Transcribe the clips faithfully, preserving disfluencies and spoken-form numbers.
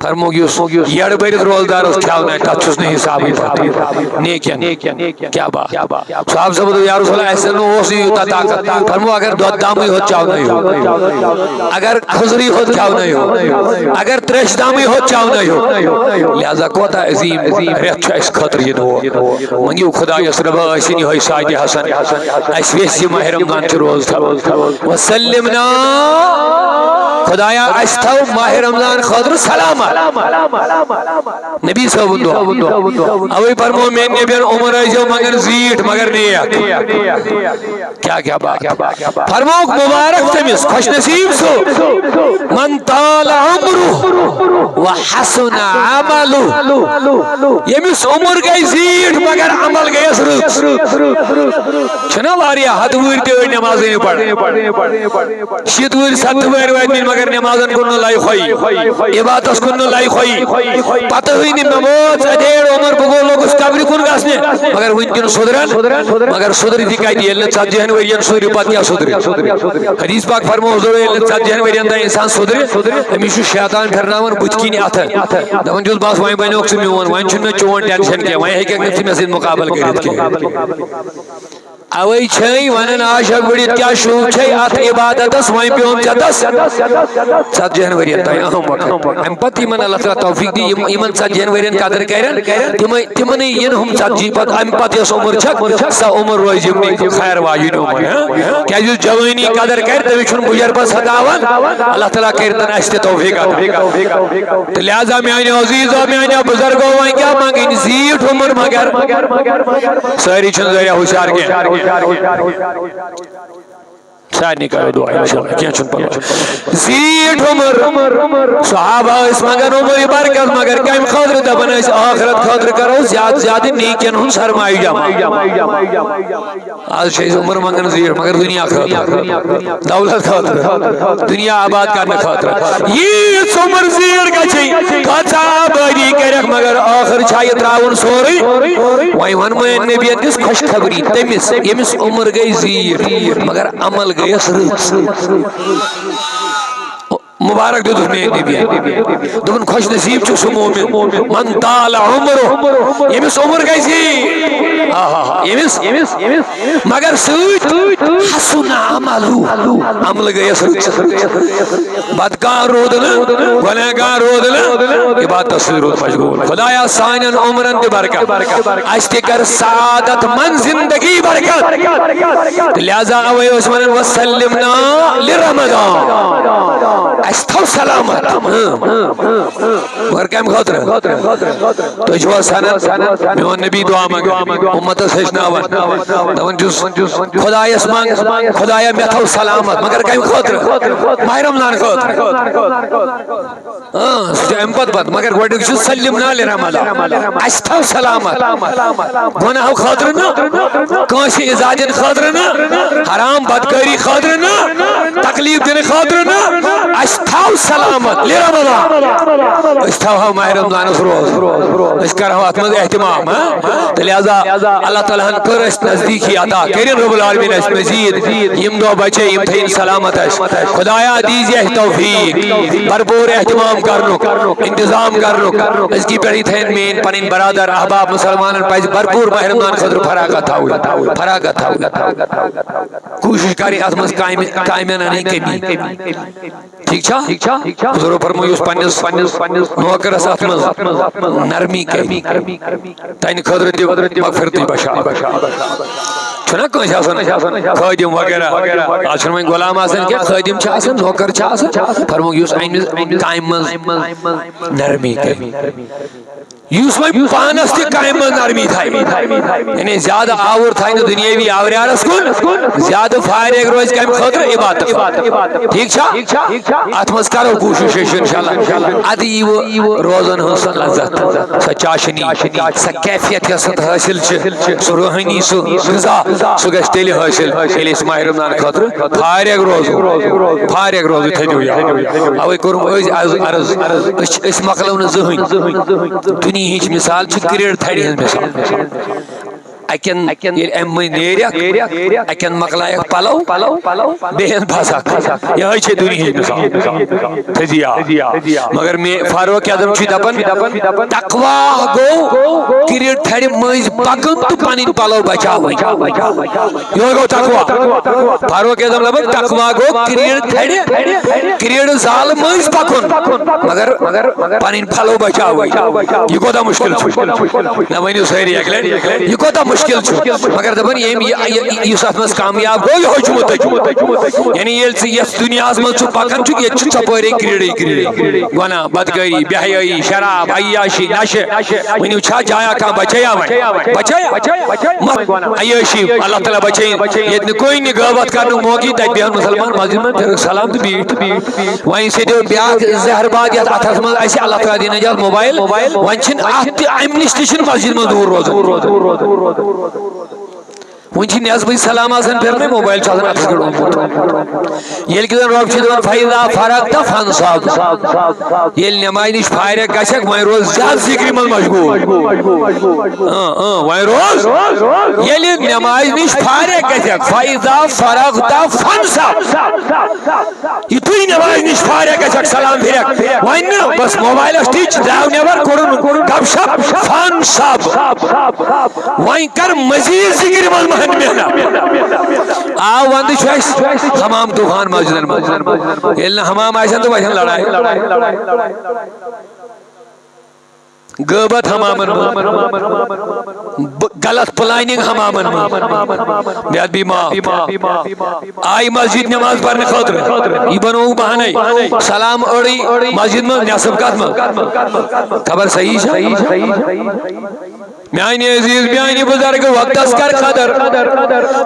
فرمووُکھ، یُس یَڈ بٔرِتھ روزدارس کھیاونایہِ، تتھ چھُس نہٕ حسابٕے پتہٕ نیکین۔ کیٛاہ بات؟ صحابہٕ صٲب دوٚپ، یا رسول اللہ، اَسہِ نہٕ اوس نہٕ یوٗتاہ طاقت۔ فرموو، اگر دۄد دامٕے ہوت چاونٲیِو، اگر کھٔزرٕے ہوت کھیاونٲیِو، اگر تریشہِ دامٕے ہوت چاونٲیِو، لہذا کوتاہ عظیٖم رٮ۪تھ چھُ اَسہِ خٲطرٕ یِنہٕ وول۔ منٛگِو خۄدایس، رۄبا، ٲسِن یِہوٚے ساجہِ حسن، اَسہِ ویژھِ یہِ ماہِ رمضان چہِ روزٕ تھاوُن۔ وسلمنا، خۄدایا، اَسہِ تھاو ماہِ رمضان خٲطرٕ سلامت۔ نبی صٲبُن دعا۔ اوے فرمو میٲنۍ نبین، عمر ٲسۍزیو منگان زیٖٹھ مگر نیک۔ کیٛاہ کیٛاہ بات۔ فرمووُکھ، مبارک تٔمِس، خوش نصیب سُہ، من طال عمره وحسن عمله، ییٚمِس عمر گٔے زیٖٹھ مگر عمل گٔیَس رٕژ۔ چھِنہ واریاہ ہتہٕ وُہٕرۍ تہِ أڑۍ نمازٕے نہٕ پران۔ شیٖتھ وُہٕرۍ، ستہٕ وُہٕرۍ وٲتۍ مٕتۍ، مگر نمازن کُن نہٕ لایخٕے، عبادتس کُن نہٕ لایخٕے۔ پتہٕ ہٕے نہٕ مےٚ وٲژ اَدیڑ عمر، بہٕ گوٚو، لوٚگُس قبرِ کُن گژھنہِ، مگر وٕنہِ تہِ نہٕ سُدران۔ مگر سُدرِ تہِ کتہِ، ییٚلہِ نہٕ ژتجی ہن ؤرین سُدرِ، پتہٕ کیٛاہ سُدرِ؟ حدیث پاک فرموو حضور، ییٚلہِ نہٕ ژتجی ہن ؤرین تام انسان سُدرِ، أمِس چھُ شیطان پھرناوان بٕتھِ کِنۍ اَتھٕ، دپان چھُس، بس وۄنۍ بنیوکھ ژٕ میون، وۄنۍ چھُنہٕ مےٚ چون ٹینشن کینٛہہ، وۄنۍ ہیٚککھ نہٕ ژٕ مےٚ سۭتۍ مُقابلہٕ کٔرِتھ کینٛہہ۔ اوے چھے ونان عاشق بٔڑِتھ کیٛاہ شوٗب چھے اتھ عبادتس، وۄنۍ پیوم ژےٚ تس ژتجی ہن ؤرین تام اہم وقت۔ امہِ پتہٕ یِمن اللہ تعالیٰ توفیق دی، یِم، یِمن ژتجی ہن ؤرین قدر کرن، تِمے، تِمنے یِن ہُم ژتجی پتہٕ، امہِ پتہٕ یۄس عمر چھکھ، سۄ عمر روزِ یِمنٕے خیر واجِنۍ عمر، ہاں؟ کیازِ یُس جوٲنی قدر کرِ، تٔمِس چھُنہٕ بُجرپس ستاوان۔ اللہ تعالیٰ کٔرِتن اسہِ تہِ توفیق عطا۔ تہٕ لہذا میانیو عزیزو، میانیو بزرگو، وۄنۍ کیٛاہ منگٕنۍ؟ زیٖٹھ عمر مگر سٲری چھِنہٕ ذٔریعہ ہُشار کینٛہہ۔ سارنٕے کرو دعا انشاءاللہ، کینٛہہ چھُنہٕ پرواے۔ زیٖٹھ عمر، صحابہ ٲسۍ منگان عمر برکت، مگر کمہِ خٲطرٕ؟ دپان ٲسۍ، آخرت خٲطرٕ کرو زیادٕ زیادٕ نیکین ہُنٛد سرمایہ جمع۔ آز چھِ أسۍ عمر منگان زیٖٹھ، مگر دُنیا خٲطرٕ، دولت خٲطرٕ، دُنیا آباد کرنہٕ خٲطرٕ۔ ییٖژ عمر زیٖٹھ گژھِ، کۭژاہ آبٲدی کرکھ، مگر ٲخر چھا یہِ ترٛاوُن سورُے؟ وۄنۍ ووٚن مےٚ نبیَن دِژ خوشخبری تٔمِس، ییٚمِس عمر گٔے زیٖٹھ، مگر عمل گٔیَس رٕژ۔ مبارک دیُتُس مےٚ نبی۔ دوٚپُن، خوش نصیب چھُ سُہ مومن، من طال عمره، ییٚمِس عمر گژھِ۔ آہا، ییٚمِس، مگر سۭتۍ حسن عملو، عملہٕ گٔیَس رٕژ۔ بدکار روٗد نہٕ، گۄنہگار روٗد نہٕ، عبادتس سۭتۍ روٗد مشغوٗل۔ خدایا، سانٮ۪ن عمرن دِ برکت، اَسہِ تہِ کر سعادت مند زندگی برکت۔ تہٕ لہذا اوے ٲسۍ ونان، وسلمنا لرمضان، اَسہِ تھاو سلامت۔ مگر کمہِ خٲطرٕ؟ تُہۍ چھِوا سنان؟ میون نبی دعا منگان، امتس ہیٚچھناوان، دپان چھُس، خدایس منگ، خدایا مےٚ تھاو سلامت۔ مگر کمہِ خٲطرٕ؟ ماہِ رمضان خٲطرٕ۔ اۭں، سُہ چھُ امہِ پتہٕ پتہٕ، مگر گۄڈٕنیُک چھُ سلمنا لرمضان، اَسہِ تھاو سلامت۔ گۄناہو خٲطرٕ نہٕ، کٲنٛسہِ اِزا دِنہٕ خٲطرٕ نہٕ، حرام بدکٲری خٲطرٕ نہٕ، تکلیف دِنہٕ خٲطرٕ نہٕ، اَسہِ تھاو سلامت لرمضان۔ أسۍ تھاوہو ماہِ رمضانس روزٕ، أسۍ کرہو اتھ منٛز اہتمام، ہاں؟ تہٕ لہذا اللہ تعالیٰ ہن کٔر اَسہِ نزدیٖکی عطا، کٔرِن رب العالمین اَسہِ مزید یِم دۄہ بچے، یِم تھٲیِن سلامت اَسہِ۔ خدایا، دیٖزِ اَسہِ توفیق بھرپوٗر اہتمام کرنُک، انتظام کرنُک۔ أزکی پٮ۪ٹھٕے تھٲیِن میٲنۍ پنٕنۍ برادر احباب مسلمانن پزِ بھرپوٗر ماہِ رمضان خٲطرٕ فراغت تھاوٕنۍ، فراغت تھاوٕنۍ۔ کوٗشِش کرٕنۍ اتھ منٛز کامہِ، کامٮ۪ن انٕنۍ کمی۔ ٹھیک چھا؟ حضورو فرمو، یُس پننِس نوکرس اتھ منٛز نرمی کرِ، تہنٛدِ خٲطرٕ تہِ مغفرتٕچ بشارت۔ چھُنہ کٲنٛسہِ آسان خٲدِم وغیرہ، آز چھُنہٕ وۄنۍ غلام آسان کینٛہہ، خٲدِم چھِ آسان، نوکر چھِ آسان۔ فرمووُکھ، یُس اَمہِ کامہِ منٛز نرمی کرِ، یُس وۄنۍ پانس تہِ کامہِ منٛز نرمی تھایہِ، یعنی زیادٕ آوُر تھایہِ نہٕ دُنیٲوی آوریٛارس کُن، زیادٕ فارغ روزِ کمہِ خٲطرٕ؟ عبادت خٲطرٕ۔ ٹھیک چھا؟ اتھ منٛز کرو کوٗشش أسۍ انشاءاللہ۔ ادٕ ییٖوٕ روزن ہٕنٛز سۄ لذت، سۄ چاشنی، سۄ کیفیت یۄس اتھ حٲصِل چھِ، سُہ روحٲنی، سُہ غذا، سُہ گژھِ تیٚلہِ حٲصِل، ییٚلہِ أسۍ ماہِ رمضان خٲطرٕ فارغ روزو۔ فارغ روزو، تھٲیِو یاد۔ اوے کوٚرُم أزۍ از عرض، أسۍ چھِ، أسۍ مۄکلو نہٕ زٕہٕنۍ۔ دُنیہٕچ مثال چھِ کرٛیڈ تھرِ ہٕنٛز مثال۔ اکن ییٚلہِ امہِ مٔنٛزۍ نیرکھ، اکن مۄکلایکھ پلو، بیٚیہِ ہن پھسکھ۔ یہے چھے دُنیہٕچ مثال۔ تھٲیزِ یاد۔ مگر مےٚ فاروق اعظم چھُ دپان، تقوا گوٚو کرٛیٖڈ تھرِ مٔنٛزۍ پکُن تہٕ پنٕنۍ پلو بچاوٕنۍ۔ یہے گوٚو تقوا۔ فاروق اعظم دپان، تقوا گوٚو کرٛیٖڈ تھرِ، کرٛیٖڈ زالہٕ مٔنٛزۍ پکُن، مگر پنٕنۍ پلو بچاوٕنۍ۔ یہِ کوٗتاہ مشکل چھُ؟ نہ ؤنِو سٲری اکہِ لٹہِ، یہِ کوٗتاہ مشکل چھُ؟ مگر دپان، ییٚمۍ یہِ، یہِ، یُس اتھ منٛز کامیاب گوٚو، یِہوٚے چھُ مُتقی۔ یعنی ییٚلہِ ژٕ یتھ دُنیاہس منٛز ژٕ پکان چھُکھ، ییٚتہِ چھُ ژۄپٲرۍ کرٛیٖڈٕے کرٛیٖڈ۔ گۄناہ، بدکٲری، بے حیٲیی، شراب، عیاشی، نشہٕ۔ ؤنِو، چھا جایا کانٛہہ بچایا وۄنۍ؟ بچایا؟ مہ-، عیاشی، اللہ تعالیٰ بچٲیِن۔ ییٚتہِ نہٕ کٕہٕنۍ نہٕ غٲبت کرنُک موقعہٕ یی، تتہِ بیٚہن مسلمان مسجد منٛز، پھِرُکھ سلام تہٕ بیٖٹھ۔ وۄنۍ سیٚدیو بیٛاکھ زہر باد یتھ اتھس منٛز اسہِ، اللہ تعالیٰ دِیِن نجات، موبایل۔ وۄنۍ چھِنہٕ اتھ تہِ، امہِ نِش تہِ چھِنہٕ مسجد منٛز دوٗر روزُن۔ وۄنۍ چھِ نٮ۪صبٕے سلام آسان پھِرنٕے، موبایل چھُ آسان اتھس پٮ۪ٹھ اوٚنمُت۔ ییٚلہِ کہِ زن رۄب چھُ دپان، "فَإِذَا فَرَغْتَ فَانصَبْ۔" ییٚلہِ نٮ۪مازِ نِش فارغ گژھکھ، وۄنۍ روز زیادٕ ذِکرِ منٛز مشغوٗل۔ اۭں، اۭں، وۄنۍ روز۔ ییٚلہِ نٮ۪مازِ نِش فارغ گژھکھ، "فَإِذَا فَرَغْتَ فَانصَبْ۔" یُتھُے نٮ۪مازِ نِش فارغ گژھکھ، سلام پھِرکھ، وۄنۍ نہٕ بس موبایلس ٹِچ، درٛاو نٮ۪بر، کوٚرُن گپ شپ، فانصب۔ وۄنۍ کر مزید ذِکرِ منٛز مہن محنت۔ آ، ونٛدٕ چھُ اَسہِ حمام طوفان مسجدن منٛز۔ ییٚلہِ نہٕ حمام آسن تہٕ وۄتھن لڑایہِ۔ غٲبت حمامن منٛز، ب-، غلط پلاننگ حمامن منٛز۔ بے ادبی معاف۔ آیہِ مسجد نماز پرنہٕ خٲطرٕ، یہِ بنووُکھ بہانے۔ سلام أڑٕے مسجد منٛز، نٮ۪صٕف کتھ منٛز؟ خبر صحیح چھا؟ میانہِ عزیز، میانہِ بزرگ، وقتس کر قدر،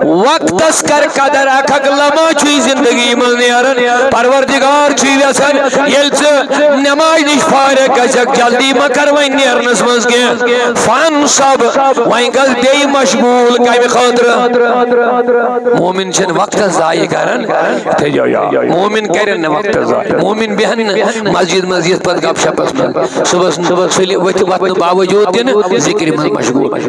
وقتس کر قدر۔ اکھ اکھ لمحہ چھُے زندگی منٛز نیران۔ پروردگار چھُے یژھان، ییٚلہِ ژٕ نمازِ نِش فارغ گژھکھ، جلدی مہ کر وۄنۍ نیرنس منٛز کینٛہہ۔ فانصب، وۄنۍ گژھ بیٚیہِ مشغوٗل۔ کمہِ خٲطرٕ؟ مومن چھِنہٕ وقتس ضایع کران۔ تھٲیزیو یاد، مومن کرن نہٕ وقتس ضایع۔ مومن بیہن نہٕ مسجد منٛز یِتھ پتہٕ گپ شپس منٛز۔ صبحس، صبحس سُلہِ ؤتھِ وۄتھنہٕ باوجود تہِ نہٕ ذِکرِ منٛز مشغوٗل۔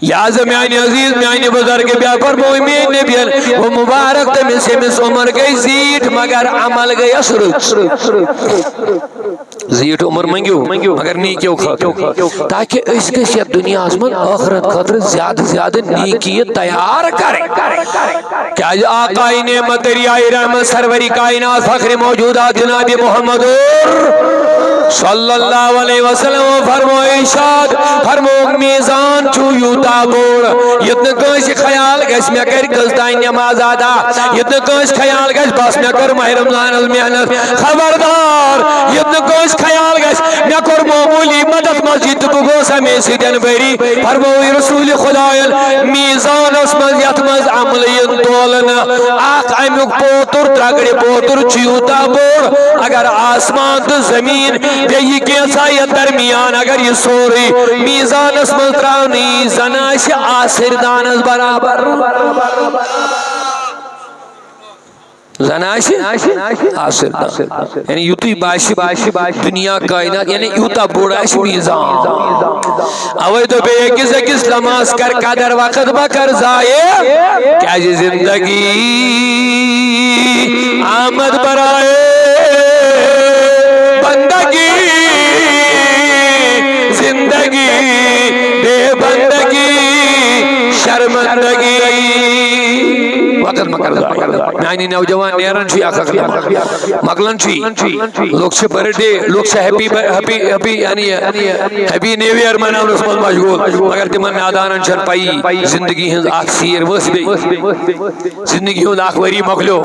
لہذا میانہِ عزیز، میانہِ بزرگ، بیا فرموو میٲنۍ نبین، وہ مبارک تٔمِس، ییٚمِس عمر گٔے زیٖٹھ مگر عمل گٔیس رٕژ۔ زیٖٹھ عمر منٛگِو مگر نیٖکیو خٲطرٕ، تاکہِ أسۍ گٔژھۍ یتھ دُنیاہس منٛز ٲخرت خٲطرٕ زیادٕ زیادٕ نیٖکی تیار کرٕنۍ۔ کیازِ آقائے نعمت، دریائے رحمت، سرور کائنات، فخر موجودات جناب محمد صلی اللہ علیہ وسلم فرمو ارشاد، فرمو میزان چھُ یوٗتاہ بوٚڑ، یُتھ نہٕ کٲنٛسہِ خیال گژھِ مےٚ کرِ کٔژ تام نماز ادا، یُتھ نہٕ کٲنٛسہِ خیال گژھِ بس مےٚ کٔر ماہِ رمضانس محنت۔ خبردار، یُتھ نہٕ کٲنٛسہِ خیال گژھِ مےٚ کوٚر معموٗلی مدد مسجد تہٕ بہٕ گوس امے سۭتۍ بٔری۔ فرمووُے رسول خدایَن، میزانس منٛز یتھ منٛز عملہٕ یِن تولنہٕ، اکھ امیُک پوتُر، ترٛکرِ پوتُر چھُ یوٗتاہ بوٚڑ، اگر آسمان تہٕ زمیٖن بیٚیہِ کینٛژھا یتھ درمیان اگر یہِ سورُے میزانس منٛز ترٛاونہٕ یی، زن آسہِ آسٕرۍ دانس برابر۔ زن آسہِ آسٕرۍ دان۔ یعنی یُتُے باسہِ دُنیا کائنات، یعنی یوٗتاہ بوٚڑ آسہِ میزان۔ اوے دوٚپ بیٚیہِ أکِس أکِس لمحس کر قدر، وقت مہ کر ضایع، کیازِ زندگی آمد برائے بندگی، زندگی بے بندگی شرمندگی۔ وقت مہ کر ضایع۔ میانہِ نوجوان نیران چھُ اکھ اکھ لمحہ، مۄکلان چھُ۔ لُکھ چھِ برتھ ڈے، لُکھ چھِ ہیپی، ہیپی، ہیپی، یعنی ہیپی نیو ایئر مناونس منٛز مشغول، مگر تِمن نادانن چھنہٕ پیی زندگی ہٕنٛز اکھ سیر ؤژھ بیٚیہِ۔ زندگی ہُنٛد اکھ ؤری مۄکلیو۔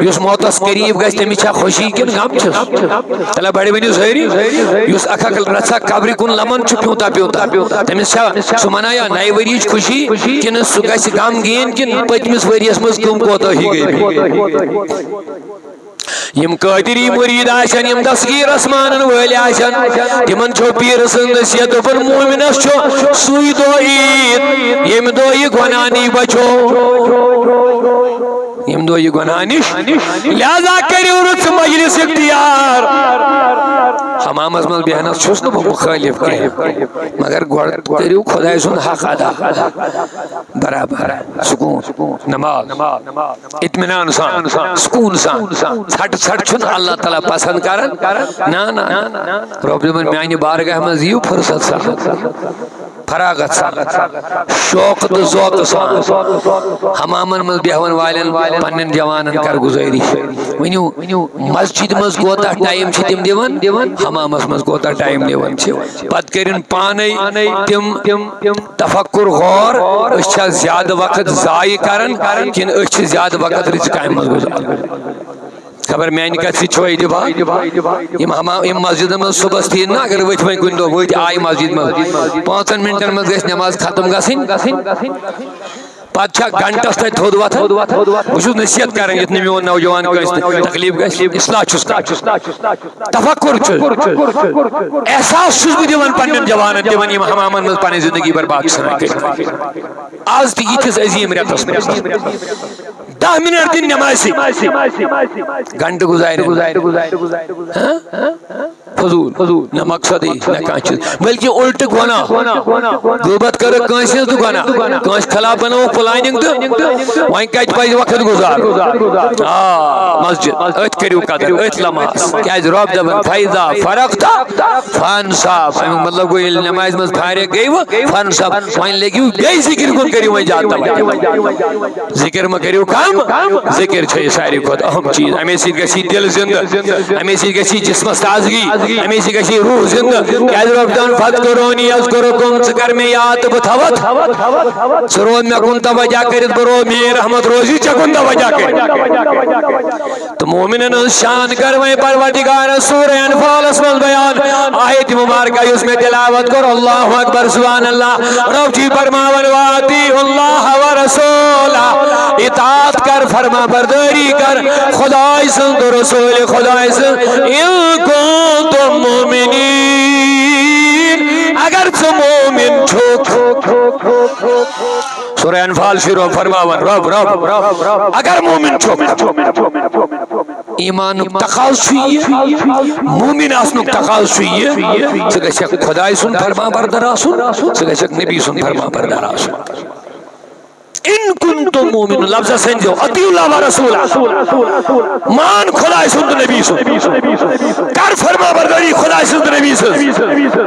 یُس موتس قریب گژھِ، تٔمِس چھا خوشی کِنہٕ غم چھُس؟ تیٚلہِ بڑِ ؤنِو سٲری۔ یُس اکھ اکھ رژھا قبرِ کُن لمن چھُ پیوٗنٛتاہ پیوٗنٛتاہ، تٔمِس چھا سُہ منایا نَیہِ ؤریِچ خوشی کِنہٕ سُہ گژھِ غمگیٖن کِنہٕ پٔتمِس ؤریَس منٛز کٕم کوتٲہی گٔے مےٚ؟ یِم قٲدری مُریٖد آسن، یِم دستگیر رسمانن وٲلۍ آسن، تِمن چھو پیٖرٕ سٕنٛز نصیحت، دوٚپُن، مومنس چھُ سُے دۄہ عیٖد، ییٚمہِ دۄہ یہِ گۄناہ نی بچو۔ ییٚمہِ دۄہ یہِ گۄناہ نِش، لہذا کٔرِو رٕژ مجلس اختیار۔ امامس منٛز بیہنس چھُس نہٕ بہٕ مُخٲلِف کینٛہہ، مگر گۄڈٕ کٔرِو خۄداے سُنٛد حق ادا۔ برابر، سکوٗن، نماز، اطمینان سان، سکوٗن سان۔ ژھٹھ ژھٹھ چھُنہٕ اللہ تعالیٰ پسند کران۔ نہ، نہ، نہ۔ رۄب دَپان، میانہِ بارگاہ منٛز یِیِو فرصت سان، فراغت سان، شوق تہٕ ذوق سان۔ حمامن منٛز بیہون والٮ۪ن پننٮ۪ن جوانن کر گُزٲرِش، ؤنِو، مسجد منٛز کوتاہ ٹائم چھِ تِم دِوان، حمامس منٛز کوتاہ ٹائم دِوان چھِ۔ پتہٕ کٔرِن پانے تِم تفکر، غور، أسۍ چھا زیادٕ وقت ضایع کران کِنہٕ أسۍ چھِ زیادٕ وقت رٕژِ کامہِ منٛز گُزاران؟ خبر میانہِ کتھِ سۭتۍ چھُوا اتفاق؟ یِم حمام، یِم مسجدن منٛز صبحس تھین نا، اگر ؤتھۍ وۄنۍ کُنہِ دۄہ، ؤتھۍ آیہِ مسجد منٛز، پانٛژن منٹن منٛز گژھِ نماز ختم گژھٕنۍ۔ پتہٕ چھا گھنٹس تتہِ تھوٚد وۄتھان؟ بہٕ چھُس نصیحت کران، یُتھ نہٕ میون نوجوان کٲنٛسہِ تہِ تکلیف گژھِ، اصلاح چھُس کران، تفکر چھُ۔ احساس چھُس بہٕ دِوان پننٮ۪ن جوانن، تِمن یِم حمامن منٛز پنٕنۍ زندگی برباد چھِ ژھٕنان کٔرِتھ۔ آز تہِ یِتھِس عظیٖم رٮ۪تس منٛز دَہ منٹ دِنۍ نمازِ سۭتۍ، گھنٹہٕ گُزارِ۔ ہاں؟ فضول، نہ مقصدٕے، نہ کانٛہہ چیٖز، بلکہِ الٹہٕ گۄناہ۔ غٲبت کٔرٕکھ کٲنٛسہِ ہٕنٛز تہٕ گۄناہ، کٲنٛسہِ خلاف بنٲوٕکھ پلاننگ تہٕ وۄنۍ کتہِ پزِ وقت گُزارُن؟ آ، مسجد، أتھۍ کٔرِو قدر، أتھۍ لمحس۔ کیازِ رۄب دپان، "فَإِذَا فَرَغْتَ فَانْصَبْ۔" امیُک مطلب گوٚو، ییٚلہِ نمازِ منٛز فارغ گٔیوٕ، فَانْصَبْ، وۄنۍ لٔگِو بیٚیہِ ذِکرِ کُن، کٔرِو وۄنۍ زیادٕ توجہ۔ ذِکر مہ کٔرِو کم، ذِکر چھےٚ یہِ ساروی کھۄتہٕ اہم چیٖز۔ اَمے سۭتۍ گژھِ یہِ دِل زِندٕ، اَمے سۭتۍ گژھِ یہِ جسمس تازگی، اَمے سۭتۍ گژھِ یہِ روح زِندٕ۔ کیازِ رۄب دَپان، "فَاذْكُرُونِی أَذْكُرْکُم"، ژٕ کر مےٚ یاد تہٕ بہٕ تھاوَتھ۔ ژٕ روز مےٚ کُن توجہ کٔرِتھ، بہٕ روز میٲنۍ رحمت روزی ژےٚ کُن توجہ کٔرِتھ۔ تہٕ مومنن ہٕنٛز شان کٔر وۄنۍ پروردگارن سورہ انفالس منٛز بیان۔ آیت مبارکہ یُس مےٚ تلاوت کوٚر، اللہ اکبر، سبحان اللہ۔ رب چھُ فرماوان، "وَأَطِیعُوا اللَّهَ وَرَسُولَهُ"، اطاعت کر، فرما بردٲری کر خداے سٕنٛز تہٕ رسول خداے سٕنٛز۔ "إِن كُنتُم مُّؤْمِنِینَ"، اگر ژٕ مومن چھُکھ۔ سورہ انفال چھُ رب فرماوان، رب، رب، اگر مومن چھُکھ۔ ایمانُک تقاضہٕ چھُ یہِ، مومن آسنُک تقاضہٕ چھُ یہِ، ژٕ گژھکھ خداے سُنٛد فرما بردار آسُن، ژٕ گژھکھ نبی سُنٛد فرما بردار آسُن۔ "إِن كُنتُم مُّؤْمِنِینَ"، لفظس سمجھو، "أَطِیعُوا اللَّهَ وَرَسُولَهُ"، مان خداے سُنٛد تہٕ نبی سُنٛد، کر فرما بردٲری خداے سٕنٛز تہٕ نبی سٕنٛز۔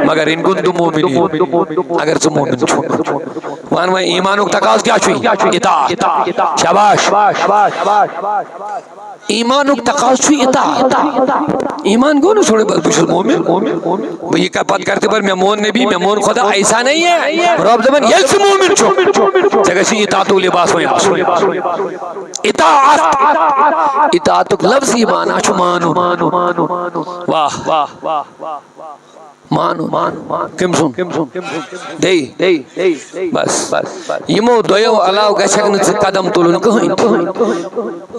مگر "إِن كُنتُم مُّؤْمِنِینَ"، اگر ژٕ مومن چھُکھ۔ وَن وۄنۍ، ایمانُک تقاضہٕ کیٛاہ چھُ؟ اطاعت۔ شاباش۔ ایمانُک تقاضہٕ چھُ اطاعت۔ ایمان گوٚو نہٕ ژھوٚرُے، بس بہٕ چھُس مومن۔ بہٕ یہِ کَرٕ پتہٕ کَرٕ تہِ، پر مےٚ مون نبی، مےٚ مون خدا، ایسا نہیں ہے۔ رب دَپان، ییٚلہِ ژٕ مومن چھُکھ، ژےٚ گژھِ اطاعت و لباس وۄنۍ آسُن۔ اطاعت۔ اطاعتُک لفظی معنی چھُ مانُن۔ واہ۔ مانُن۔ کٔمۍ سُنٛد؟ دے۔ بس۔ یِمو دۄیو علاوٕ گژھکھ نہٕ ژٕ قدم تُلُن کٕہٕنۍ تہِ۔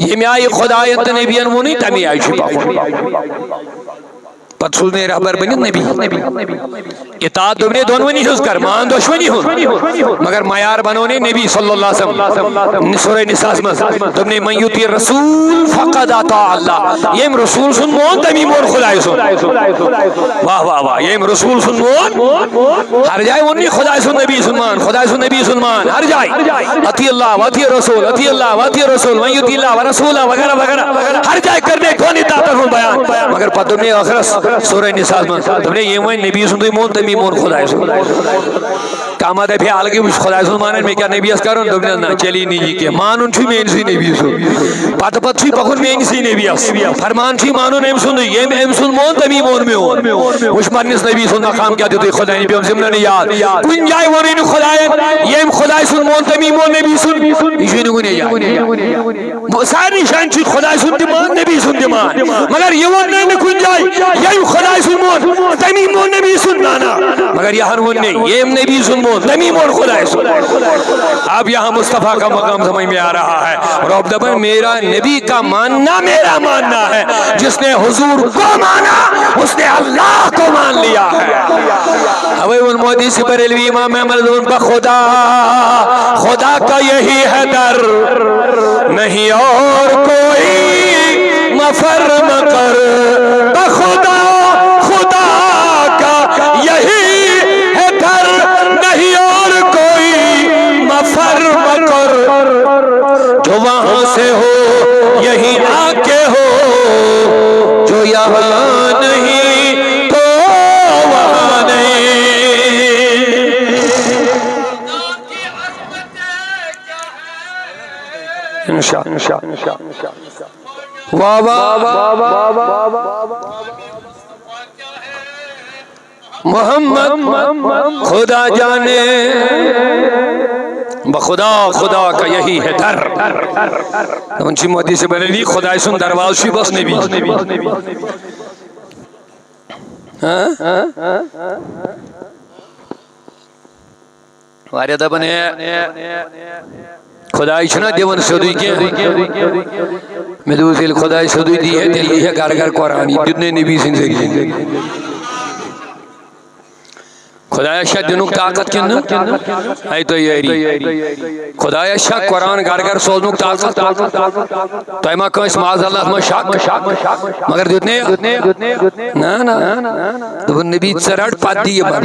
ییٚمہِ آیہِ خدایَن تہٕ نبیَن ووٚنُے، تَمی آیہِ چھُ پَکُن۔ پتہٕ سوٗزنے رہبر بٔنِتھ نبی۔ اطاعت دوٚپنے دۄنوٕنی ہٕنٛز کر، مان دۄشوٕنی ہُنٛد۔ مگر معیار بنونے نبی صلی اللہ علیہ وسلم۔ سورہ نساء منٛز دوٚپنے، "من یطع الرسول فقد اطاع اللہ"۔ ییٚمۍ رسول سُنٛد مون، تٔمی مون خداے سُنٛد۔ واہ، واہ، واہ۔ ییٚمۍ رسول سُنٛد مون، ہر جایہِ ووٚن یہِ خداے سُنٛد نبی سُنٛد مان، خداے سُنٛد نبی سُنٛد مان، ہر جایہِ۔ اطیع اللہ و اطیع رسول، اطیع اللہ و اطیع رسول، من یطع اللہ و رسولہ وغیرہ وغیرہ۔ ہر جایہِ کٔر مےٚ دۄن اطاعتن ہُنٛد بیان۔ مگر پتہٕ دوٚپ مےٚ ٲخرس سورہ نساء منٛز، دوٚپ مےٚ، ییٚمۍ وۄنۍ نبی سُنٛدُے مون، تٔمی مون خداے سُنٛد۔ کانٛہہ ما دَپہِ ہا الگٕے، بہٕ چھُس خۄداے سُنٛد مانان، مےٚ کیٛاہ نبیَس کَرُن؟ دوٚپنَس، نہ، چلی نہیں یہِ کینٛہہ، مانُن چھُے میٛٲنۍ سٕے نبی سُنٛد۔ پَتہٕ پَتہٕ چھُے پَکُن میٛٲنۍ سٕے نبیَس۔ فرمان چھُے مانُن أمۍ سُنٛدُے، ییٚمۍ أمۍ سُنٛد مون، تَمی مون میون۔ وٕچھ پَنٕنِس نبی سُنٛد مقام کیٛاہ دیُتُے خۄدایَن، پیوٚم ذِمنہٕ نہٕ یاد۔ کُنہِ جایہِ ووٚنُے نہٕ خۄدایَن، ییٚمۍ خۄداے سُنٛد مون، تَمی مون نبی سُنٛد۔ یہِ چھُے نہٕ کُنے جایہِ۔ سارنٕے جاین چھُ خۄداے سُنٛد تہِ مان، نبی سُنٛد تہِ مان۔ مگر یہِ ووٚن نہٕ أمۍ کُنہِ جایہِ، ییٚمۍ خۄداے سُنٛد مون، تَمی مون نبی سُنٛد۔ نہ، نہ۔ مگر یہِ ہن ووٚن نہٕ، ییٚمۍ نبی سُنٛد مون، تَمی مون خۄداے سُنٛد۔ اب یہاں مصطفیٰ کا مقام سمجھ میں آ رہا ہے۔ رب دپان، میرا نبی کا ماننا میرا ماننا ہے۔ جس نے حضور کو مانا، اس نے اللہ کو مان لیا ہے۔ اوے ووٚن مودی سی بریلوی امام احمد، دوٚپُن، بخدا، خدا کا یہی ہے در، نہیں اور کوئی مفر مقر۔ بخدا، خدا واہ واہ، واہ واہ، واہ واہ۔ محمد خدا جانے، بخدا خدا کا یہی ہے در۔ دپان چھ مودی سے بریلی، خدای سُنٛد دروازٕ چھُ بس نبی۔ ہاں؟ واریاہ دپان، ہے، خدای چھُنہ دِوان سیوٚدُے کینٛہہ۔ مےٚ دوٚپُس، ییٚلہِ خدای سیوٚدُے دی ہے، تیٚلہِ دی ہے گرٕ گرٕ قرآن۔ یہِ دیُت نے نبی سٕنٛدِ ذٔریعہٕ۔ خدایس چھا دِنُک طاقت کِنہٕ نہٕ؟ ہے تۄہہِ یٲری۔ خدایس چھا قرآن گرٕ گرٕ سوزنُک طاقت؟ تۄہہِ ما کٲنٛسہِ معاذ اللہ منٛز شک؟ مگر دیُت نے؟ نہ، نہ۔ دوٚپُن، نبی، ژٕ رٹ، پتہٕ دِ یِمن۔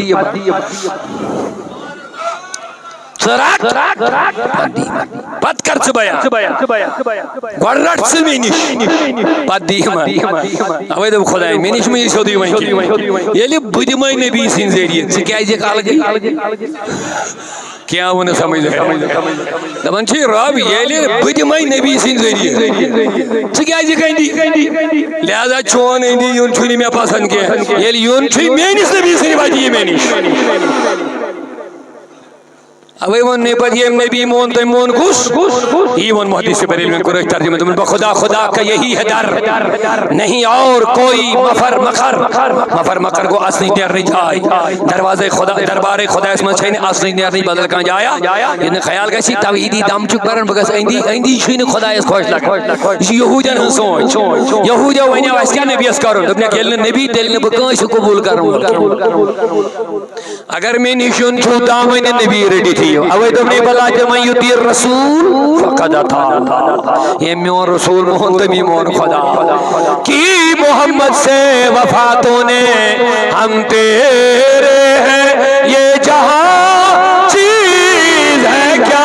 ژٕ رٹ، پتہٕ دِ یِمن۔ پتہٕ کر ژٕ بیان۔ گۄڈٕ رٹ ژٕ مےٚ نِش، پتہٕ دِ یِمن۔ اوے دوٚپ خداین، مےٚ نِش مہٕ یہِ سیوٚدُے وۄنۍ کینٛہہ۔ ییٚلہِ بہٕ دِمے نبی سٕنٛدِ ذٔریعہٕ، ژٕ کیازِ یِکھ الگٕے؟ کینٛہہ آو نہٕ سمجھ۔ دپان چھِ رب، ییٚلہِ بہٕ دِمے نبی سٕنٛدِ ذٔریعہٕ، ژٕ کیازِ یِکھ أندی؟ لہذا چون أندی یُن چھُنہٕ مےٚ پسند کینٛہہ۔ ییٚلہِ یُن چھُے میٲنِس نبی سٕنٛدِ وتہِ، یہِ مےٚ نِش۔ اوے ووٚن مےٚ پتہٕ، ییٚمۍ نبی مون، تٔمۍ مون کُس؟ یی ووٚن محدث بریلویَن، کوٚر أتھۍ ترجمہٕ، دوٚپُن، بخدا خدا کا یہی ہے در، نہیں اور کوئی مفر مقر۔ مفر مقر گوٚو اژنٕچ نیرنٕچ جاے۔ دروازے خدا، دربارے خدایس منٛز چھے نہٕ اژنٕچ نیرنٕچ بدل کانٛہہ جایا۔ ییٚلہِ نہٕ خیال گژھی، توحیدی دم چھُکھ پران، بہٕ گژھٕ أندی، أندی چھُے نہٕ خدایس خۄش لگان۔ یہِ چھُ یہوٗدٮ۪ن ہٕنٛز سونچ۔ یہوٗدیو ونیو، اسہِ کیٛاہ نبیَس کرُن؟ دوٚپنکھ، ییٚلہِ نہٕ نبی، تیٚلہِ نہٕ بہٕ کٲنٛسہِ قبوٗل کرن وول۔ اگر مےٚ نِش یُن چھُو دامنہِ نبی رٔٹِتھ یِیِو۔ اوے دوٚپنَے، بلا کہ من یطیع الرسول فقد اطاع اللہ۔ ییٚمۍ میون رسول مون، تٔمی مون خدا۔ کی محمد سے وفا تو نے، ہم تیرے ہیں، یہ جہاں چیز ہے کیا؟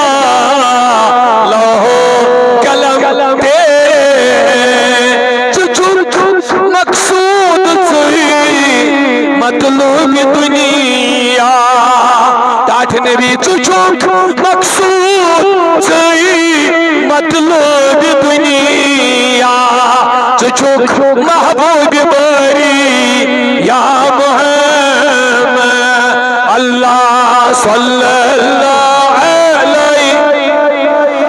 لوح و قلم تیرے ہیں۔ ژٕ چھُکھ مقصود ژٕے مطلوب دنیا۔ تاتھ نبی، ژٕ چھُکھ مقصود ژٕے مطلوب دنیا۔ ژٕ چھُکھ محبوب باری یا محمد۔ اللہ صلی اللہ علیہ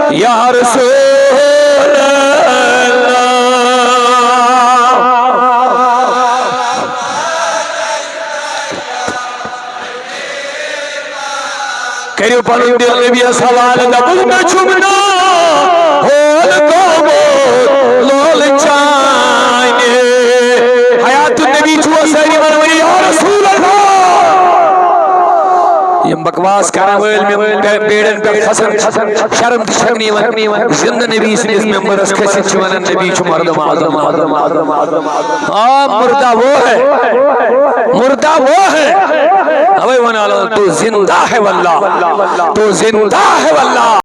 یا رسول اللہ۔ کٔرِو پنُن دِل نبیَس حوالہٕ، دَپُن، مےٚ چھُم نا ہول گوٚمُت لول چانہِ۔ حیات النبی چھُوا سٲری وَنان، یا رسول اللہ؟ یِم بکواس کرن وٲلۍ مےٚ بے-، بیڑن پٮ۪ٹھ کھسن، شرم تہِ چھکھ نہٕ یِوان۔ زندٕ نبی سٕنٛدِس ممبرس کھٔسِتھ چھِ ونان، نبی چھُ مردم آدم۔ آ، مردہ وہ ہے، مردہ وہ ہے۔ اوے ونان، تو زندہ ہے واللہ، تو زندہ ہے واللہ۔